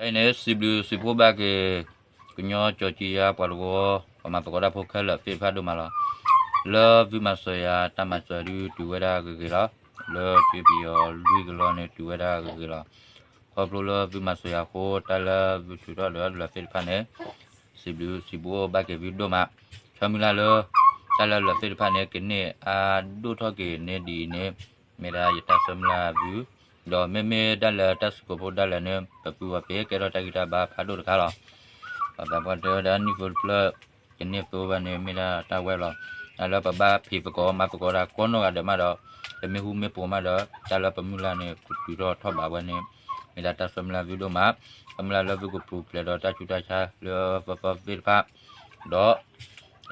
ဖဲအံၤန့ၣ် စံးဘျုးစံးဖှိၣ်ဘၣ်က့ၤ ကညီကၠီကံယါပှၤတဝၢ ပှၤမၤသကိးတၢ်ဖိခဲလၢာ်သ့ၣ်တဖၣ်ဒိၣ်မးလီၤ. လၢသုမၤစၢၤယၤတၢ်မၤစၢၤဒုးတုၤဝဲဒၣ်ဂ့ၤဂ့ၤလီၤ. လၢကၠီပယီၤလွံၢ်ကလီန့ၣ် တုၤဝဲဒၣ်ဂ့ၤဂ့ၤလီၤ. ခီဖျိလၢသုမၤစၢၤယၤအဃိ တၢ်လၢသုထုးထီၣ်ဒီးလၢာ်သ့ၣ်တဖၣ်န့ၣ် စံးဘျုးစံးဖှိၣ်ဘၣ်က့ၤသုဒိၣ်မး. ဆၢမုၢ်လၢ်လၢ တၢ်လၢလၢာ်သ့ၣ်တဖၣ်န့ၣ် ကန့ၢ်အါဒိၣ်ထီၣ်က့ၤန့ၢ်ဒ်အံၤန့ၣ် မ့ၢ်ဒၣ်ယတၢ်ဆၢမုၢ်လၢ်သု, ဒီးမ့မ့ၢ်ဒၣ်လၢတၢ်စုကဝဲၤဖိဒၣ်လဲာ်န့ၣ် ပသူဝဲပှဲၤကဲထီၣ်တၢ်ဂံၢ်တၢ်ဘါဖးဒိၣ်တခါလီၤ. ပှၤသးပှၢ်တဲဝဲဒၣ်နံၣ်ဖိတဖျၢၣ် ကန့ၢ်သိဘၣ်န့ၣ် မ့ၢ်ဒၣ်တၢ်ဝဲလီၤ. လၢပဘၣ်ဖံးသကိးမၤသကိးတၢ်ကိးနီၢ်ဂၤဒဲးမးဒီး ပမ့ၢ်ဟူမ့ၢ်ပိာ်မးဒီး တၢ်လၢပမုၢ်လၢ်န့ၣ် ကတုၤထီၣ်ထီၣ်ဘးဝဲန့ၣ် မ့ၢ်ဒၣ်တၢ်ဆၢမုၢ်လၢ်သုဒိၣ်မး. ဆၢမုၢ်လၢ်လၢသုကပူၤဖျဲးဒီးတၢ်ဆူးတၢ်ဆါလၢသီသီသ့ၣ်တဖၣ် ဒီး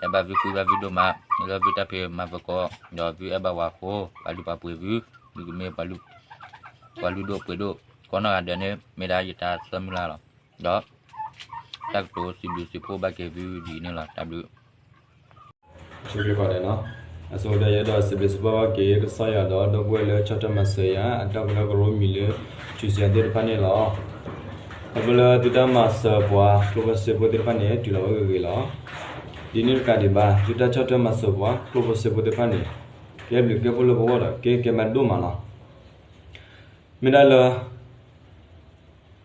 အဲၣ်ဘၣ်သုကူဘၣ်သုဒိၣ်မး လၢသုတၢ်ဖံးမၤသကိး ဒီးသုအဲၣ်ဘၣ်ဝၤအဃိ ပှၤလုၢ်ပှၤပှ့ၤသု, သုကမ့ၢ်ပှၤလုၢ်ဒိၣ်ပှ့ၤဒိၣ် ကိးနီၢ်ဂၤဒဲးန့ၣ် မ့ၢ်ဒၣ်ယတၢ်ဆၢမုၢ်လၢ်လီၤ. ဒီး တၢ်ကတိၤစံးဘျုးစံးဖှိၣ်ဘၣ်က့ၤသုဒ်အံၤန့ၣ်လီၤ. တၢ်ဘျုး အဆိကတၢၢ် ယအဲၣ်ဒိးစံးဘျုးစံးဖှိၣ်ဘၣ်က့ၤ ကစၢ်ယွၤဒီးဒီပုၢ်ဝဲၢ်လၢဆီၣ်ထွဲမၤစၢၤယၤ အတၢ်ကရၢကရိမံၤလၢ ထူစံယၤသ့ၣ်တဖၣ်န့ၣ်လီၤ. ခီဖျိလၢသုတၢ်မၤစၢၤပှၤ ကျိၣ်ဖိစ့ဖိသ့ၣ်တဖၣ်န့ၣ် တုၤလီၤဝဲဂ့ၤဂ့ၤလီၤ. ဒ်န့ၣ်တကးဒံးဘၣ် သုတၢ်ဆီၣ်ထွဲမၤစၢၤပှၤ ကျိၣ်ဖိစ့ဖိသ့ၣ်တဖၣ်န့ၣ် ကဲဘျုးကဲဖှိၣ်လၢပဂီၢ်ဒီး ကဲကဲမးဒိၣ်မးလီၤ. မ့ၢ်ဒၣ်လၢ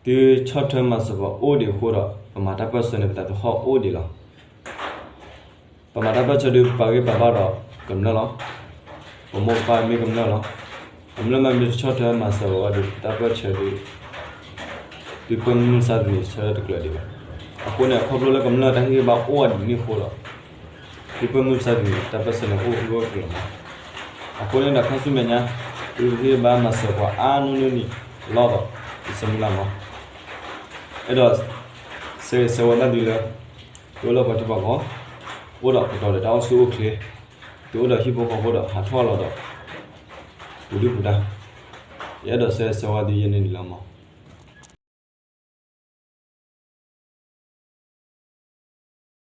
သုဆီၣ်ထွဲမၤစၢၤပှၤအိၣ်ဒံးအဃိဒီး ပမၤတၢ်ပၢၢ်ဆၢန့ၣ် ပသးသုဟီၣ်အိၣ်ဒံးလီၤ. ပမၤတၢ်ပၢၢ်ဆၢဒုး ပပာ်ဂံၢ်ပာ်ဘါဒီးကမျၢၢ်လီၤ. ပမိၢ်ပပၢ်မ့ၢ်ကမျၢၢ်လီၤ. ကမျၢၢ်မ့ၢ်တဆီၣ်ထွဲမၤစၢၤပှၤဘၣ်ဒီး ပတၢ်ပၢၢ်ဆၢဒုး သုပၢၢ်မုၢ်မဆါတနံၤဆၢထၢၣ်တကျၢၤဒံးဘၣ်. အဃိန့ၣ် ခီဖျိလၢကမျၢၢ်တၢ်ဟ့ၣ်ဂံၢ်ဘါအိၣ်ဝဲဒ်န့ၣ်အဃိဒီး သုပၢၢ်မုၢ်မဆါတနံၤ တၢ်ပၢၢ်ဆၢန့ၣ်အိၣ်ဂၢၢ်ကျၢၤမး. အဃိန့ၣ်ဒီးခါဆူမဲာ်ညါ သုဟ့ၣ်ဂံၢ်ဘါမၤစၢၤပှၤအါနီၢ်နီၢ်န့ၣ် လီၤဒီး ယဆၢမုၢ်လၢ်မး. အဲၣ်ဒိး ဆၢဂ့ၤဆၢဝါဘၣ်သုလၢ သုအိၣ်လၢပှၤထံပှၤကီၢ် အိၣ်ဒီးကတီၤဒီးတၢ်အိၣ်ဆူၣ်အိၣ်ချ့, သုအိၣ်ဒီးဟံၣ်ဖိဃီဖိဒီးဟးထီၣ်လီၤဒီး ပူၤဒုၣ်ပူၤဒါ, ယအဲၣ်ဒိးဆၢဂ့ၤဆၢဝါသုယဲန့ၣ်န့ၣ်လီၤမး.